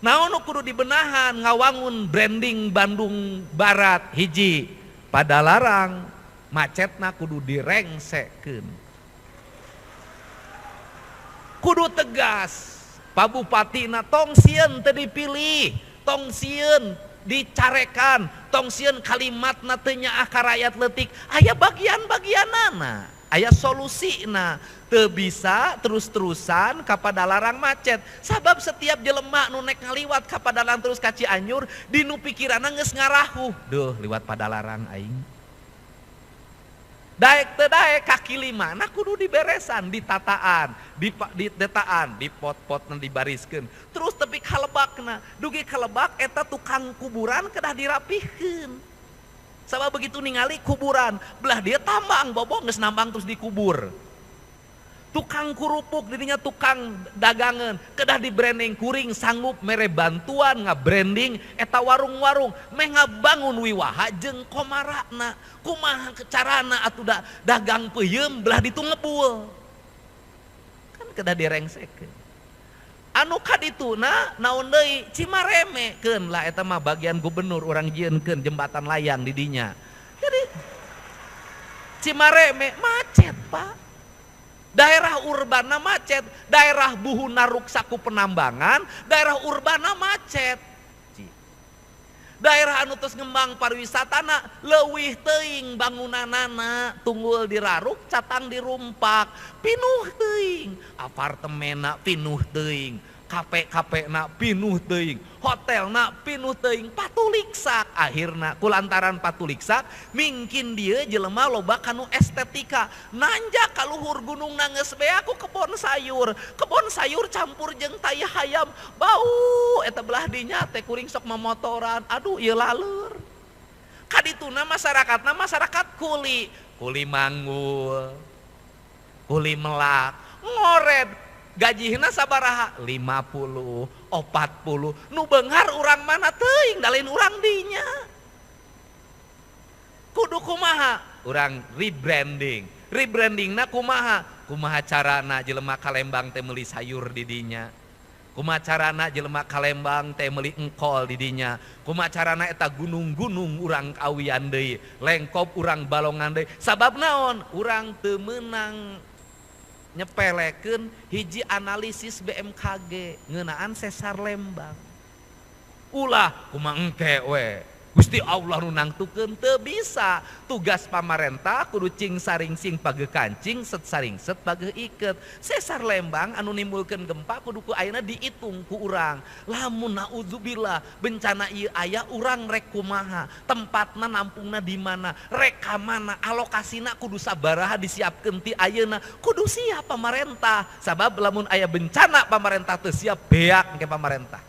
Naon nu kudu dibenahan ngawangun branding Bandung Barat hiji Padalarang macetna kudu direngsekeun. Kudu tegas, Pak Bupatina tong sieun teu dipilih, tong sieun dicarekan, tong sieun kalimatna teu nyaah ka rakyat leutik, aya bagian-bagianana, aya solusina. Teu bisa terus-terusan ka Padalarang macet. Sabab setiap jelema nu nek ngaliwat ka Padalarang terus ka Cianjur, dinu pikiranna geus ngarahuh. Duh, liwat Padalarang aing. Daek teu daek kaki lima na kudu diberesan, ditataan, didetaan, dipot-potna dibariskeun. Terus tepi kalebakna, dugi kalebak eta tukang kuburan kedah dirapihkeun. Sabab begitu ningali kuburan, belah dia tambang bobo geus nambang terus dikubur. Tukang kurupuk dirinya tukang dagangan kedah di branding kuring sanggup mere bantuan nga-branding eta warung-warung meh ngabangun wiwaha jeung komarana kumaha carana atuh dagang peuyeum belah ditu ngebul kan kedah direngsekeun anu kadituna naon deui Cimareme keun lah eta mah bagian gubernur urang jieunkeun jembatan layang di dinya. Jadi Cimareme macet Pak. Daerah urbana macet, daerah buhuna ruksaku penambangan, daerah urbana macet. Daerah anu tos ngembang pariwisatana leuwih teuing bangunanana, tunggul diraruk, catang dirumpak, pinuh teuing, apartemenna pinuh teuing, kape-kapena pinuh teuing, hotelna pinuh teuing, patuliksak akhirna kulantaran patuliksak mingkin dia jelema loba kanu estetika nanjak ka luhur gunung nangis bea ku kebon sayur, kebon sayur campur jeung tai hayam bau eta belah dinya teh kuring sok memotoran, aduh ieu laleur. Kadituna masyarakatna masyarakat kuli, kuli manggul, kuli melak, ngored gajihna sabaraha 50, 40, nu beunghar urang mana teuing da lain urang dinya. Kudu kumaha? Urang rebranding. Rebrandingna kumaha? Kumaha carana jelema ka Lembang teh meuli sayur di dinya? Kumaha carana jelema ka Lembang teh meuli engkol di dinya? Kumaha carana eta gunung-gunung urang kawian deui, lengkop urang balongan deui. Sabab naon? Urang teu meunang nyepelekeun hiji analisis BMKG ngeunaan sesar Lembang. Ulah kumaha engke we. Gusti Allah nu nangtukeun teu bisa. Tugas pamarentah kudu cing saring sing pageuh kancing, set saring set pageuh iket. Sesar Lembang anu nimbulkeun gempa kudu ku ayeuna diitung ku urang. Lamun naudzubillah bencana ieu aya urang rek kumaha, tempatna nampungna di mana, rek ka mana, alokasina kudu sabaraha disiapkeun ti ayeuna. Kudu siap pamarentah. Sabab lamun aya bencana pamarentah teu siap beak engke pamarentah.